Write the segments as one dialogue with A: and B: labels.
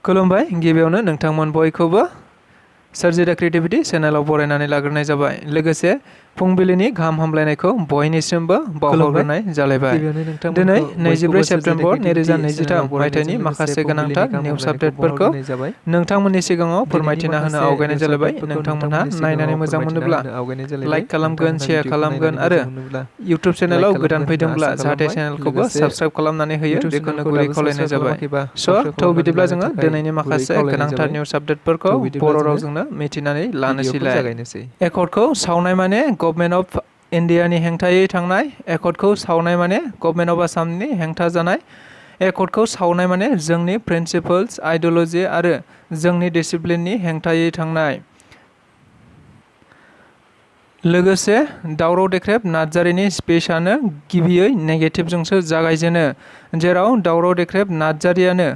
A: खुलुमबाय गिबियावनो नोंथांमोन बयखौबो स्वrji The Creativity चेनेलाव बरायनानै लाग्रोनाय जाबाय लोगोसे फुंबिलिनि गाहाम हामलायनायखौ बयनिसिमबो बावहरग्रोनाय जालायबाय दिनै 24 सेप्टेम्बर 2023 मायथाइनि माखासे गोनांथार निउज आपडेटफोरखौ नोंथांमोननि सिगाङाव फोरमायथिना होनो आवगायनाय जालायबाय नोंथांमोनहा नायनानै मोजां मोनोब्ला लाइक खालामगोन शेयार खालामगोन आरो इउट्युब चेनेलाव गोदान फैदोंब्ला जाहाथे चेनेलखौबो साबस्क्राइब खालामनानै होयो बेखौनो गुरै खावलायनाय जाबाय स' बिदिब्ला जोङो दिनैनि माखासे गोनांथार निउज आपडेटफोरखौ बर' रावजोंनो मिथिनानै लानोसैलाय एकर्डखौ सावनाय माने गभर्नमेन्ट अफ इन्डियानि हेंथायै थांनाय एकर्डखौ सावनाय माने गभर्नमेन्ट अफ आसामनि हेंथा जानाय एकर्डखौ सावनाय माने जोंनि प्रिन्सिपल्स आइडियोल'जि आरो जोंनि डिसिप्लिननि हेंथायै थांनाय लोगोसे दावराव देख्रेब नार्जारिनि स्पीचआनो गिबियै नेगेटिभजोंसो जागायजेनो जेराव दावराव देख्रेब नार्जारियानो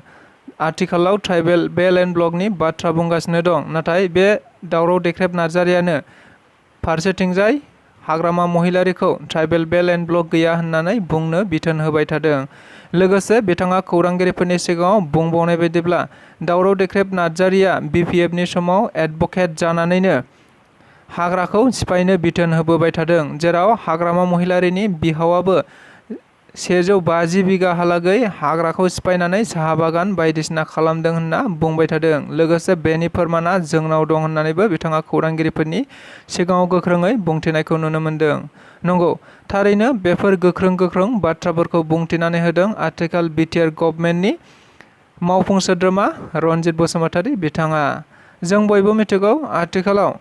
A: आथिखालाव ट्राइबेल बेल एन्ड ब्लकनि बाथ्रा बुंगासिनो दं नाथाय बे दावराव देख्रेब नार्जारियानो फारसेथिंजाय हाग्रामा महिलारिखौ ट्राइबेल बेल एन्ड ब्लक गैया होननानै बुंनो बिथोन होबाय थादों लोगोसे बिथाङा खौरांगिरिफोरनि सिगाङाव बुंबावनाय बायदिब्ला दावराव देख्रेब नार्जारिया BPFनि समाव एडभकेट जानानैनो हाग्राखौ सिफायनो बिथोन होबोबाय थादों जेराव हाग्रामा महिलारिनि बिहावाबो 150 बिघाहालागै हाग्राखौ सिफायनानै साहा बागान बायदिसिना खालामदों होनना बुंबाय थादों लोगोसे बेनि फोरमाना जोंनाव दं होननानैबो बिथाङा खौरांगिरिफोरनि सिगाङाव गोख्रोङै बुंथिनायखौ नुनो मोनदों नंगौ थारैनो बेफोर गोख्रों बाथ्राफोरखौ बुंथिनानै होदों आथिखाल बिटिआर गभर्नमेन्टनि मावफुं सोद्रोमा रनजित बसुमतारी बिथाङा जों बयबो मिथिगौ आथिखालाव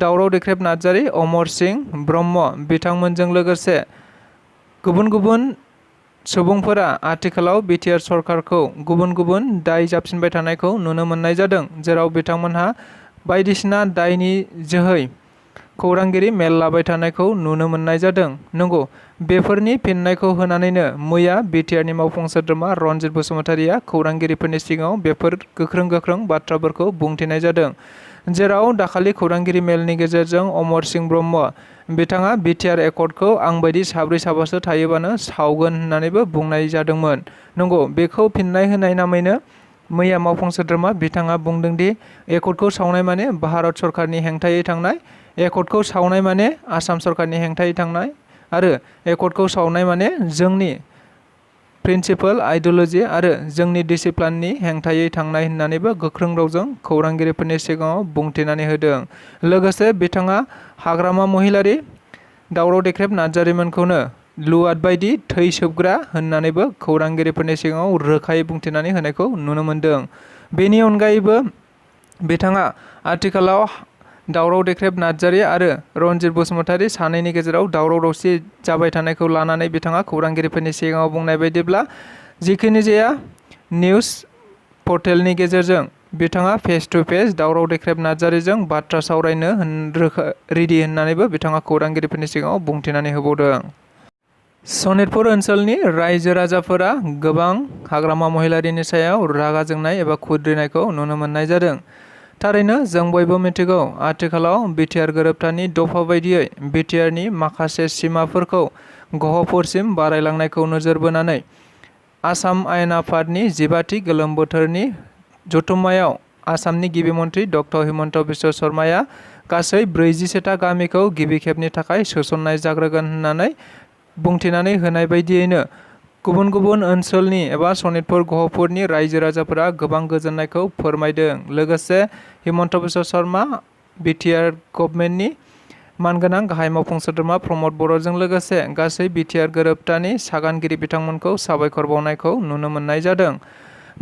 A: दावराव देख्रेब नार्जारि अमर सिंह ब्रह्म बिथांमोनजों लोगोसे गुबुन सुबुंफोरा आथिखालाव बिटिआर सरकारखौ गुबुन दाय जाबसिनबाय थानायखौ नुनो मोननाय जादों जेराव बिथांमोनहा बायदिसिना दायनि जोहै खौरांगिरि मेल लाबाय थानायखौ नुनो मोननाय जादों नंगौ बेफोरनि फिननायखौ होनानैनो मैया बिटिआरनि मावफुं सोद्रोमा रनजित बसुमतारीया खौरांगिरिफोरनि सिगाङाव बेफोर गोख्रों बाथ्राफोरखौ बुंथिनाय जादों जेराव दाखालि खौरांगिरि मेलनि गेजेरजों अमर सिंह ब्रह्म बिथाङा बिटिआर एकर्डखौ आंबायदि साब्रै साबासो थायोबानो सावगोन होननानैबो बुंनाय जादोंमोन नंगौ बेखौ फिननाय होनाय नामैनो मैया मावफुं सोद्रोमा बिथाङा बुंदोंदि एकर्डखौ सावनाय माने भारत सरकारनि हेंथायै थांनाय एकर्डखौ सावनाय माने आसाम सरकारनि हेंथायै थांनाय आरो एकर्डखौ सावनाय माने जोंनि प्रिन्सिपल आइडियोल'जि आरो जोंनि डिसिप्लिननि हेंथायै थांनाय होननानैबो गोख्रों रावजों खौरांगिरिफोरनि सिगाङाव बुंथिनानै होदों लोगोसे बिथाङा हाग्रामा महिलारि दावराव देख्रेब नार्जारिमोनखौनो लुवाद बायदि थै सोबग्रा होननानैबो खौरांगिरिफोरनि सिगाङाव रोखायै बुंथिनानै होनायखौ नुनो मोनदों बेनि अनगायैबो बिथाङा आथिखालाव दावराव देख्रेब नार्जारि आरो रनजित बसुमतारी सानैनि गेजेराव दावराव दावसि जाबाय थानायखौ लानानै बिथाङा खौरांगिरिफोरनि सिगाङाव बुंनाय बायदिब्ला जिखिनि जाया निउज पर्टेलनि गेजेरजों बिथाङा फेस टु फेस दावराव देख्रेब नार्जारिजों बाथ्रा सावरायनो रेडि होननानैबो बिथाङा खौरांगिरिफोरनि सिगाङाव बुंथिनानै होबावदों सनितपुर ओनसोलनि रायजो राजाफोरा गोबां हाग्रामा महिलारिनि सायाव रागा जोंनाय एबा खुद्रिनायखौ नुनो मोननाय जादों थारैनो जों बयबो मिथिगौ आथिखालाव बिटिआर गोरोबथानि दफा बायदियै बिटिआरनि माखासे सिमाफोरखौ गहपुरसिम बारायलांनायखौ नोजोर बोनानै आसाम आयेन आफादनि 15थि गोलोम बोथोरनि जथुम्मायाव आसामनि गिबि मन्थ्रि डक्टर हिमन्त बिश्व शर्माया गासै 41था गामिखौ गिबि खेबनि थाखाय सोसननाय जाग्रोगोन होननानै बुंथिनानै होनाय बायदियैनो गुबुन ओनसोलनि एबा सनितपुर गहपुरनि रायजो राजाफोरा गोबां गोजोननायखौ फोरमायदों लोगोसे हिमन्त बिश्व शर्मा बिटिआर गभर्नमेन्टनि मानगोनां गाहाय मावफुं सोद्रोमा प्रमद बर'जों लोगोसे गासै बिटिआर गोरोबथानि सागानगिरि बिथांमोनखौ साबायखर बावनायखौ नुनो मोननाय जादों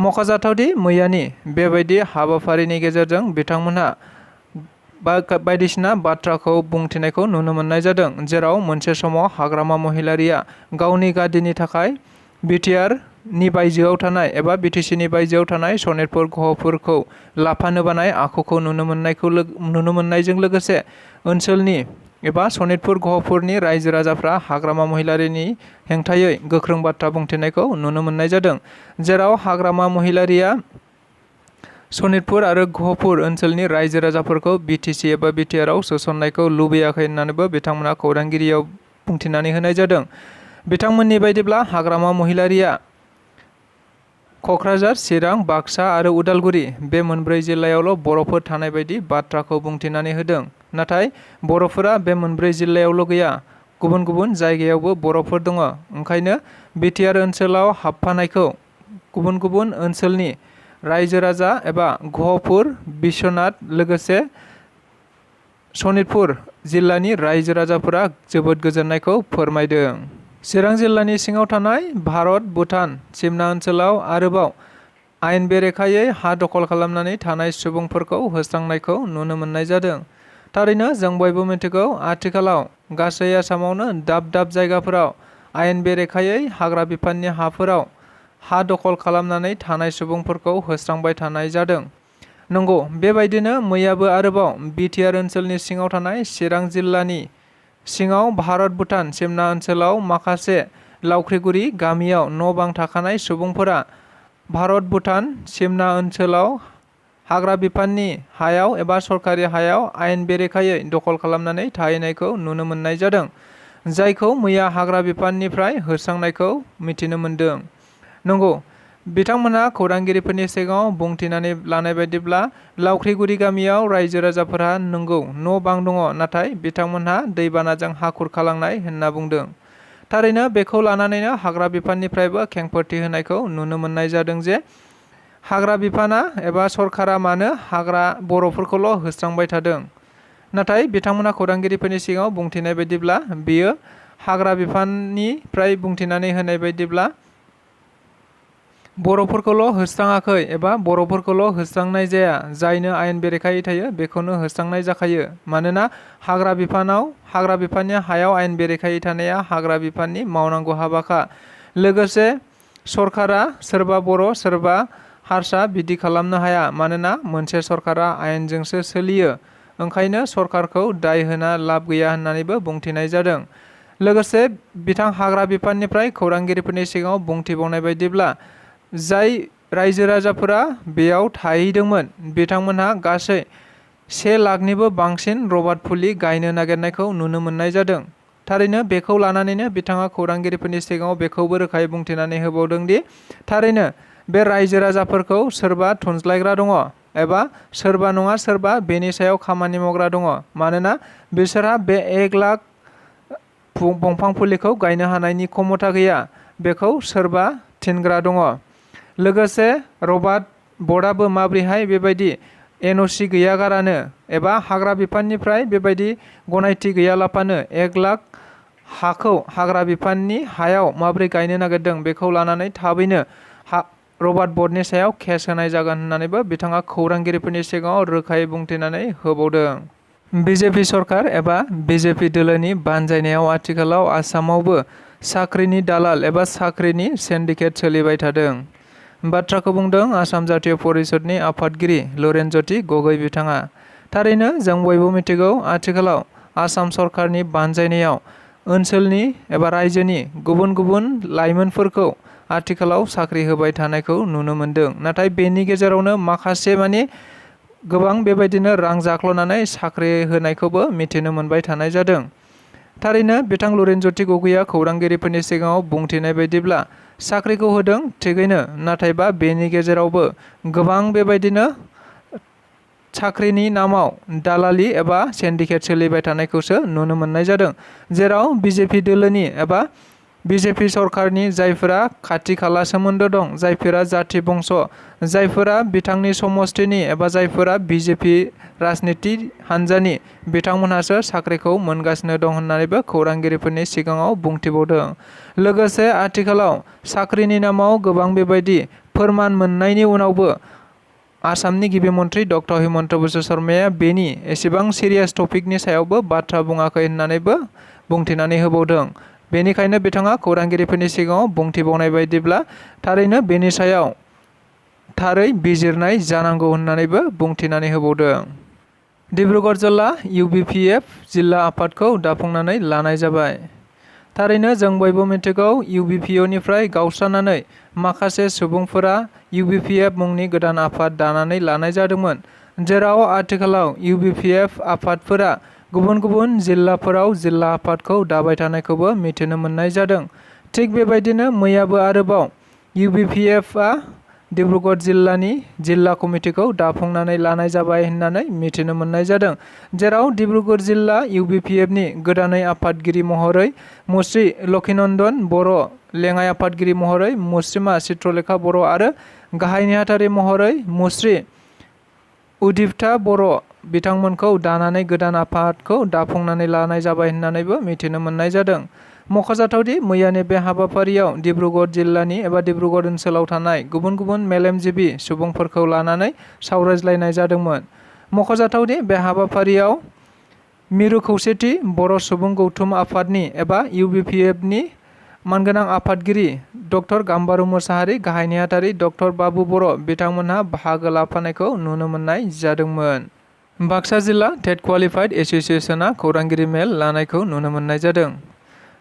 A: मख'जाथावदि मैयानि बेबायदि हाबाफारिनि गेजेरजों बिथांमोनहा बायदिसिना बाथ्राखौ बुंथिनायखौ नुनो मोननाय जादों जेराव मोनसे समाव हाग्रामा महिलारिया गावनि गादिनि थाखाय बिटिआरनि बायजोआव थानाय एबा बिटिसिनि बायजोआव थानाय सनितपुर गहपुरखौ लाफानो बानाय आखुखौ नुनो मोननायजों लोगोसे ओनसोलनि एबा सनितपुर गहपुरनि रायजो राजाफ्रा हाग्रामा महिलारिनि हेंथायै गोख्रों बाथ्रा बुंथिनायखौ नुनो मोननाय जादों जेराव हाग्रामा महिलारिया सनितपुर आरो गहपुर ओनसोलनि रायजो राजाफोरखौ बिटिसि एबा बिटिआरआव सोसननायखौ लुबैयाखै होननानैबो बिथांमोना खौरांगिरियाव बुंथिनानै होनाय जादों बिथांमोननि बायदिब्ला हाग्रामा महिलारिया क'क्राझार, चिरां, बाक्सा आरो उदालगुरि बे मोनब्रै जिल्लायावल' बर'फोर थानाय बायदि बाथ्राखौ बुंथिनानै होदों। नाथाय बर'फोरा बे मोनब्रै जिल्लायावल' गैया, गुबुन गुबुन जायगायावबो बर'फोर दङ। ओंखायनो बिटिआर ओनसोलाव हाबफानायखौ गुबुन गुबुन ओनसोलनि रायजो राजा एबा गहपुर, बिश्वनाथ लोगोसे सनितपुर जिल्लानि रायजो राजाफोरा जोबोद गोजोननायखौ फोरमायदों। चिरां जिल्लानि सिङाव थानाय भारत भुटान सिमना ओनसोलाव आरोबाव आयेन बेरेखायै हा दखल खालामनानै थानाय सुबुंफोरखौ होस्रांनायखौ नुनो मोननाय जादों। थारैनो जों बयबो मिथिगौ, आथिखालाव गासै आसामावनो दाब दाब जायगाफोराव आयेन बेरेखायै हाग्रा बिफाननि हाफोराव हा दखल खालामनानै थानाय सुबुंफोरखौ होस्रांबाय थानाय जादों। नंगौ, बेबायदिनो मैयाबो आरोबाव बिटिआर ओनसोलनि सिङाव थानाय चिरां जिल्लानि सिङाव भारत भुटान सिमना ओनसोलाव माखासे लावख्रिगुरि गामियाव न' बां थाखानाय सुबुंफोरा भारत भुटान सिमना ओनसोलाव हाग्रा बिफाननि हायाव एबा सरकारि हायाव आयेन बेरेखायै दखल खालामनानै थाहैनायखौ नुनो मोननाय जादों, जायखौ मैया हाग्रा बिफाननिफ्राय होस्रांनायखौ मिथिनो मोन्दों। नंगौ, बिथांमोनहा खौरांगिरिफोरनि सिगाङाव बुंथिनानै लानाय बायदिब्ला लावख्रिगुरि गामियाव रायजो राजाफोरहा नंगौ न' बां दङ, नाथाय बिथांमोनहा दैबानाजों हा खुरखालांनाय होनना बुंदों। थारैनो बेखौ लानानैनो हाग्रा बिफाननिफ्रायबो खेंफोरथि होनायखौ नुनो मोननाय जादों जे हाग्रा बिफाना एबा सरकारा मानो हाग्रा बर'फोरखौल' होस्रांबाय थादों। नाथाय बिथांमोना खौरांगिरिफोरनि सिगाङाव बुंथिनाय बायदिब्ला बेयो हाग्रा बिफाननिफ्राय बुंथिनानै होनाय बायदिब्ला बर'फोरखौल' होस्राङाखै एबा बर'फोरखौल' होस्रांनाय जाया, जायनो आयेन बेरेखायै थायो बेखौनो होस्रांनाय जाखायो। मानोना हाग्रा बिफाननि हायाव आयेन बेरेखायै थानाया हाग्रा बिफाननि मावनांगौ हाबाखा। लोगोसे सरकारा सोरबा बर' सोरबा हारसा बिदि खालामनो हाया, मानोना मोनसे सरकारा आयेनजोंसो सोलियो। ओंखायनो सरकारखौ दाय होना लाब गैया होननानैबो बुंथिनाय जादों। लोगोसे बिथां हाग्रा बिफाननिफ्राय खौरांगिरिफोरनि सिगाङाव बुंथिबावनाय बायदिब्ला जाय रायजो राजाफोरा बेयाव थाहैदोंमोन बिथांमोनहा गासै 1 लाखनिबो बांसिन रबार फुलि गायनो नागिरनायखौ नुनो मोननाय जादों। थारैनो बेखौ लानानैनो बिथाङा खौरांगिरिफोरनि सिगाङाव बेखौबो रोखायै बुंथिनानै होबावदों दि थारैनो बे रायजो राजाफोरखौ सोरबा थुनज्लायग्रा दङ एबा सोरबा नङा सोरबा बेनि सायाव खामानि मावग्रा दङ, मानोना बिसोरहा बे 1 लाख दंफां फुलिखौ गायनो हानायनि क्षमता गैया, बेखौ सोरबा थिनग्रा दङ। लोगोसे रबार्ट बर्डआबो माब्रैहाय बेबायदि एनअसि गैयागारानो एबा हाग्रा बिफाननिफ्राय बेबायदि गनायथि गैयालाफानो 1 लाख हाखौ हाग्रा बिफाननि हायाव माबोरै गायनो नागिरदों, बेखौ लानानै थाबैनो रबार्ट बर्डनि सायाव केस होनाय जागोन होननानैबो बिथाङा खौरांगिरिफोरनि सिगाङाव रोखायै बुंथिनानै होबावदों। बिजेपि सरकार एबा बिजेपि दोलोनि बानजायनायाव आथिखालाव आसामावबो साख्रिनि दालाल एबा साख्रिनि सिन्डिकेट सोलिबाय थादों। बाथ्राखौ बुंदों आसाम जातीय परिषदनि आफादगिरि लरेनज्यति गगৈ बिथाङा। थारैनो जों बयबो मिथिगौ, आथिखालाव आसाम सरकारनि बानजायनायाव ओनसोलनि एबा रायजोनि गुबुन गुबुन लाइमोनफोरखौ आथिखालाव साख्रि होबाय थानायखौ नुनो मोनदों। नाथाय बेनि गेजेरावनो माखासे गोबां बेबायदिनो रां जाख्ल'नानै साख्रि होनायखौबो मिथिनो मोनबाय थानाय जादों। थारैनो बिथां लरेनज्यति गगैआ खौरांगिरिफोरनि सिगाङाव बुंथिनाय बायदिब्ला साख्रिखौ होदों थिगैनो, नाथायबा बेनि गेजेरावबो गोबां बेबायदिनो साख्रिनि नामाव दालालि एबा सिन्डिकेट सोलिबाय थानायखौसो नुनो मोननाय जादों। जेराव बिजेपि दोलोनि एबा बिजेपि सरकारनि जायफोरा खाथि खाला सोमोन्दो दं, जायफोरा जाथि बंस, जायफोरा बिथांनि समस्थिनि एबा जायफोरा बिजेपि राजनिति हान्जानि, बिथांमोनहासो साख्रिखौ मोनगासिनो दं होननानैबो खौरांगिरिफोरनि सिगाङाव बुंथिबावदों। लोगोसे आथिखालाव साख्रिनि नामाव गोबां बेबायदि फोरमान मोननायनि उनावबो आसामनि गिबि मन्थ्रि डक्टर हिमन्त बिश्व शर्माया बेनि एसेबां सिरियास टपिकनि सायावबो बाथ्रा बुङाखै होननानैबो बुंथिनानै होबावदों। बेनिखायनो बिथाङा खौरांगिरिफोरनि सिगाङाव बुंथिबावनाय बायदिब्ला थारैनो बेनि सायाव थारै बिजिरनाय जानांगौ होननानैबो बुंथिनानै होबावदों। डिब्रुगड़ जिल्ला इउबिपिएफ जिल्ला आफादखौ दाफुंनानै लानाय जाबाय। थारैनो जों बयबो मिथिगौ, इउबिपिअनिफ्राय गावस्रानानै माखासे सुबुंफोरा इउबिपिएफ मुंनि गोदान आफाद दानानै लानाय जादोंमोन, जेराव आथिखालाव इउबिपिएफ आफादफोरा गुबुन गुबुन जिल्लाफोराव जिल्ला आफादखौ दाबाय थानायखौबो मिथिनो मोननाय जादों। थिग बेबायदिनो मैयाबो आरोबाव इउबिपिएफआ डिब्रुगड़ जिल्लानि जिल्ला कमिटिखौ दाफुंनानै लानाय जाबाय होननानै मिथिनो मोननाय जादों। जेराव डिब्रुगड़ जिल्ला इउबिपिएफनि गोदानै आफादगिरि महरै मुस्रि लक्षिनन्दन बर', लेङाइ आफादगिरि महरै मुस्रिमा चित्रलेखा बर' आरो गाहाय नेहाथारि महरै मुस्रि उदिप्ता बर' बिथांमोनखौ दानानै गोदान आफादखौ दाफुंनानै लानाय जाबाय होननानैबो मिथिनो मोननाय जादों। मख'जाथावदि मैयानि बे हाबाफारियाव डिब्रुगड़ जिल्लानि एबा डिब्रुगड़ ओनसोलाव थानाय गुबुन गुबुन मेलेमजिबि सुबुंफोरखौ लानानै सावरायज्लायनाय जादोंमोन। मख'जाथावदि बे हाबाफारियाव मिरु खौसेथि बर' सुबुं गौथुम आफादनि एबा इउबिपिएफनि मानगोनां आफादगिरि डक्टर गाम्बारु मोसाहारि, गाहाय नेहाथारि डक्टर बाबु बर' बिथांमोनहा बाहागो लाफानायखौ नुनो मोननाय जादोंमोन। बाक्सा जिल्ला टेट क्वालिफाइड एस'सिएशना खौरांगिरि मेल लानायखौ नुनो मोननाय जादों।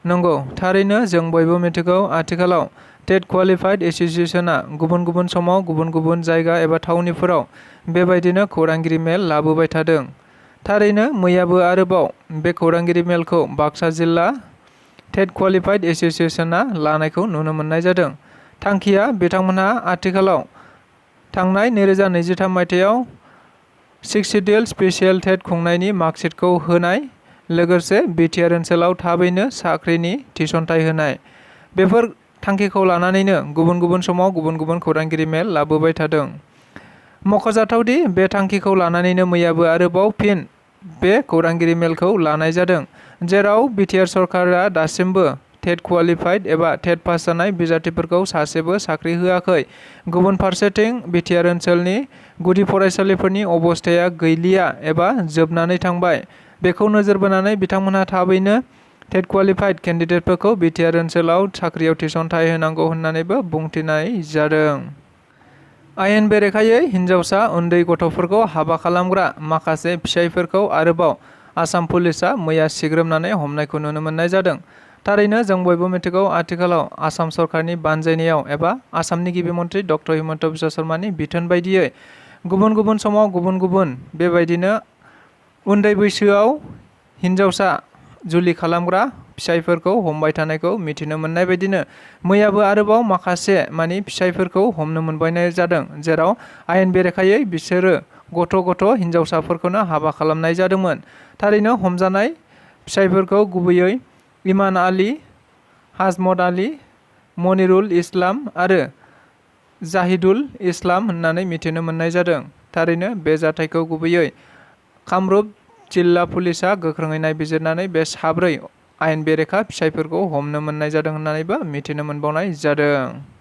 A: नंगौ, थारैनो जों बयबो मिथिगौ आथिखालाव टेट क्वालिफाइड एस'सिएशना गुबुन गुबुन समाव गुबुन गुबुन जायगा एबा थावनिफोराव बेबायदिनो खौरांगिरि मेल लाबोबाय थादों। थारैनो मैयाबो आरोबाव बे खौरांगिरि मेलखौ बाक्सा जिल्ला टेट क्वालिफाइड एस'सिएशना लानायखौ नुनो मोननाय जादों। थांखिया बिथांमोनहा आथिखालाव थांनाय 2023 मायथाइयाव 6 शिड्यूल स्पेशल टेट खुंनायनि मार्कशीटखौ होनाय, लोगोसे बिटिआर ओनसोलाव थाबैनो साख्रिनि थिसनथाइ होनाय। बेफोर थांखिखौ लानानैनो गुबुन गुबुन समाव गुबुन गुबुन खौरांगिरि मेल लाबोबाय थादों। मख'जाथावदि बे थांखिखौ लानानैनो मैयाबो आरोबाव फिन बे खौरांगिरि मेलखौ लानाय जादों। जेराव बिटिआर सरकारा दासिमबो टेट क्वालिफाइड एबा टेट पास जानाय बिजाथिफोरखौ सासेबो साख्रि होआखै। गुबुन फारसेथिं बिटिआर ओनसोलनि गुदि फरायसालिफोरनि अबस्थाया गैलिया एबा जोबनानै थांबाय। बेखौ नोजोर बोनानै बिथांमोनहा थाबैनो टेट क्वालिफाइड केन्डिडेटफोरखौ बिटिआर ओनसोलाव साख्रियाव थिसनथाइ होनांगौ होननानैबो बुंथिनाय जादों। आयेन बेरेखायै हिन्जावसा उन्दै गथ'फोरखौ हाबा खालामग्रा माखासे फिसायफोरखौ आरोबाव आसाम पुलिसआ मैया सिग्रोमनानै हमनायखौ नुनो मोननाय जादों। थारैनो जों बयबो मिथिगौ आथिखालाव आसाम सरकारनि बानजायनायाव एबा आसामनि गिबि मन्थ्रि डक्टर हिमन्त बिश्व शर्मानि बिथोन बायदियै गुबुन गुबुन समाव गुबुन गुबुन बेबायदिनो उन्दै बैसोआव हिन्जावसा जुलि खालामग्रा फिसायफोरखौ हमबाय थानायखौ मिथिनो मोननाय बायदिनो मैयाबो आरोबाव माखासे फिसायफोरखौ हमनो मोनबायनाय जादों। जेराव आयेन बेरेखायै बिसोरो गथ' हिन्जावसाफोरखौनो हाबा खालामनाय जादोंमोन। थारैनो हमजानाय फिसायफोरखौ गुबैयै इमान आली, हाजमत आली, मनिरुल इस्लाम आरो जाहिदुल इस्लाम होननानै मिथिनो मोननाय जादों। थारैनो बे जाथायखौ गुबैयै कामरुप जिल्ला पुलिसआ गोख्रोङै नायबिजिरनानै बे 4 आयेन बेरेखा फिसायफोरखौ हमनो मोननाय जादों होननानैबो मिथिनो मोनबावनाय जादों।